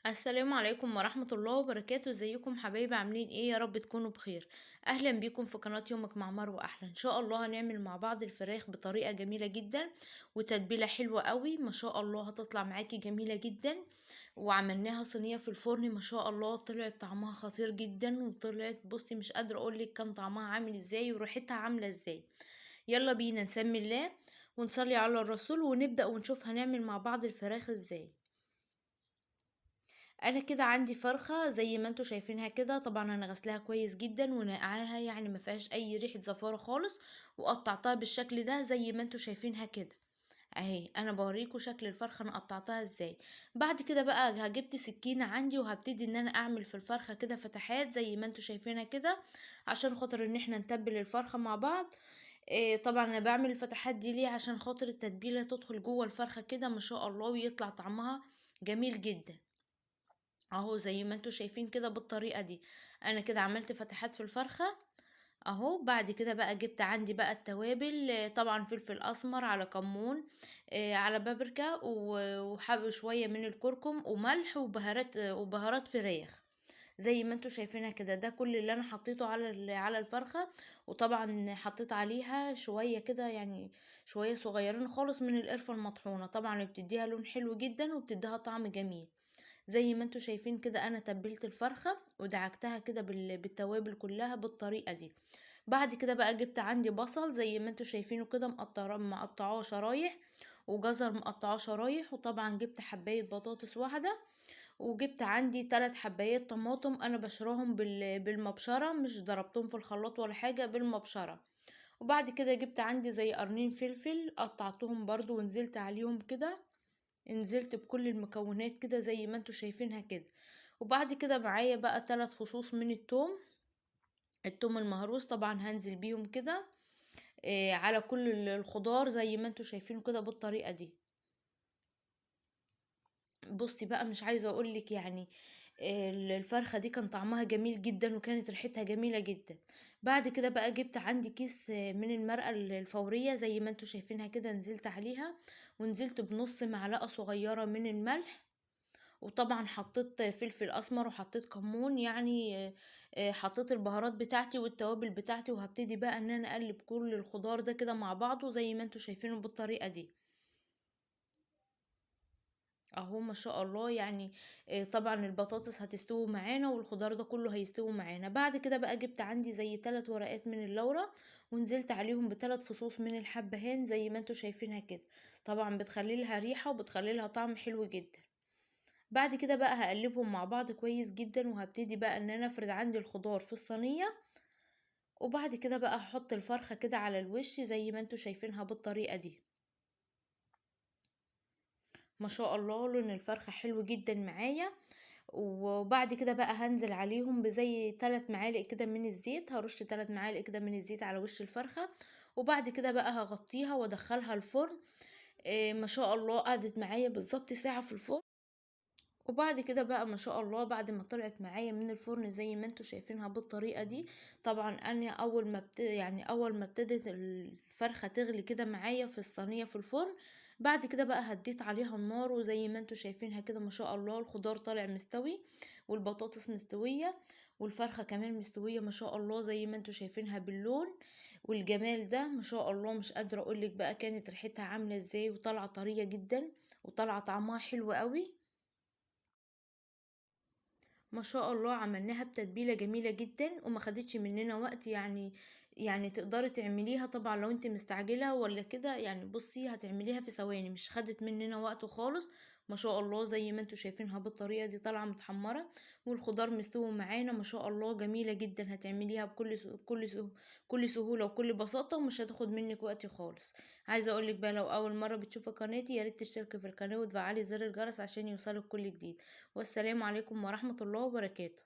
السلام عليكم ورحمة الله وبركاته. ازيكم حبايبي؟ عاملين ايه؟ يا رب تكونوا بخير. اهلا بيكم في قناة يومك مع مروة احلى. ان شاء الله هنعمل مع بعض الفراخ بطريقة جميلة جدا وتتبيلة حلوة قوي، ما شاء الله هتطلع معاكي جميلة جدا. وعملناها صينية في الفرن ما شاء الله طلعت طعمها خطير جدا، وطلعت بصي مش قادرة اقولك كان طعمها عامل ازاي وريحتها عاملة ازاي. يلا بينا نسمي الله ونصلي على الرسول ونبدأ ونشوف هنعمل مع بعض الفراخ ازاي. انا كده عندي فرخة زي ما انتوا شايفينها كده، طبعا انا غسلاها كويس جدا ونقعاها، يعني ما فيهاش اي ريحة زفارة خالص، وقطعتها بالشكل ده زي ما انتوا شايفينها كده اهي. انا بوريكم شكل الفرخة انا قطعتها ازاي. بعد كده بقى جبت سكينة عندي وهبتدي ان انا اعمل في الفرخة كده فتحات زي ما انتوا شايفينها كده، عشان خاطر ان احنا نتبل الفرخة مع بعض. طبعا انا بعمل الفتحات دي ليه؟ عشان خاطر التتبيلة تدخل جوه الفرخة كده ما شاء الله ويطلع طعمها جميل جدا اهو زي ما انتوا شايفين كده بالطريقة دي. انا كده عملت فتحات في الفرخة اهو. بعد كده بقى جبت عندي بقى التوابل، طبعا فلفل اسمر على كمون، على بابريكا وحب شوية من الكركم وملح وبهارات فراخ زي ما انتوا شايفينها كده. ده كل اللي انا حطيته على الفرخة، وطبعا حطيت عليها شوية كده، يعني شوية صغيرين خالص من القرفة المطحونة، طبعا بتديها لون حلو جدا وبتديها طعم جميل زي ما انتوا شايفين كده. انا تبلت الفرخة ودعكتها كده بالتوابل كلها بالطريقة دي. بعد كده بقى جبت عندي بصل زي ما انتوا شايفينه كده مقطعاه شرايح، وجزر مقطعاه شرايح، وطبعا جبت حباية بطاطس واحدة، وجبت عندي 3 حبايات طماطم انا بشراهم بالمبشرة، مش ضربتهم في الخلاط ولا حاجة، بالمبشرة. وبعد كده جبت عندي زي قرنين فلفل قطعتهم برضو ونزلت عليهم كده، نزلت بكل المكونات كده زي ما انتوا شايفينها كده. وبعد كده معايا بقى 3 فصوص من التوم، التوم المهروس طبعا هنزل بيهم كده على كل الخضار زي ما انتوا شايفين كده بالطريقة دي. بصي بقى مش عايزة اقولك يعني الفرخة دي كان طعمها جميل جدا وكانت ريحتها جميلة جدا. بعد كده بقى جبت عندي كيس من المرقة الفورية زي ما انتوا شايفينها كده، نزلت عليها ونزلت بنص معلقة صغيرة من الملح، وطبعا حطيت فلفل اسمر وحطيت كمون، يعني حطيت البهارات بتاعتي والتوابل بتاعتي. وهبتدي بقى ان انا اقلب كل الخضار ده كده مع بعضه زي ما انتوا شايفينه بالطريقة دي اهو ما شاء الله. يعني طبعا البطاطس هتستوي معانا والخضار ده كله هيستوي معانا. بعد كده بقى جبت عندي زي 3 ورقات من اللورة ونزلت عليهم ب3 فصوص من الحبهان زي ما انتوا شايفينها كده، طبعا بتخلي لها ريحة وبتخلي لها طعم حلو جدا. بعد كده بقى هقلبهم مع بعض كويس جدا، وهبتدي بقى ان انا افرد عندي الخضار في الصينية، وبعد كده بقى هحط الفرخة كده على الوش زي ما انتوا شايفينها بالطريقة دي. ما شاء الله لون الفرخة حلو جدا معايا. وبعد كده بقى هنزل عليهم بزي 3 معالق كده من الزيت، هرش 3 معالق كده من الزيت على وش الفرخة، وبعد كده بقى هغطيها وادخلها الفرن. ما شاء الله قعدت معايا بالظبط ساعة في الفرن. وبعد كده بقى ما شاء الله بعد ما طلعت معايا من الفرن زي ما انتوا شايفينها بالطريقة دي، طبعا انا اول ما ابتدت الفرخة تغلي كده معايا في الصينية في الفرن، بعد كده بقى هديت عليها النار، وزي ما انتوا شايفينها كده ما شاء الله الخضار طالع مستوي والبطاطس مستوية والفرخة كمان مستوية ما شاء الله زي ما انتوا شايفينها باللون والجمال ده ما شاء الله. مش قادرة اقولك بقى كانت ريحتها عاملة ازاي، وطالعة طرية جدا وطالعة طعمها حلو قوي ما شاء الله. عملناها بتتبيلة جميلة جدا وما خدتش مننا وقت، يعني تقدري تعمليها طبعا لو انت مستعجلة ولا كده، يعني بصي هتعمليها في ثواني، مش خدت مننا وقت خالص ما شاء الله. زي ما انتوا شايفينها بالطريقة دي طالعة متحمرة والخضار مستوي معانا ما شاء الله، جميلة جدا. هتعمليها بكل كل سهولة وكل بساطة ومش هتاخد منك وقت خالص. عايزة اقولك بقى لو اول مرة بتشوفي قناتي يا ريت تشتركي في القناة وتفعلي زر الجرس عشان يوصلك كل جديد. والسلام عليكم ورحمة الله وبركاته.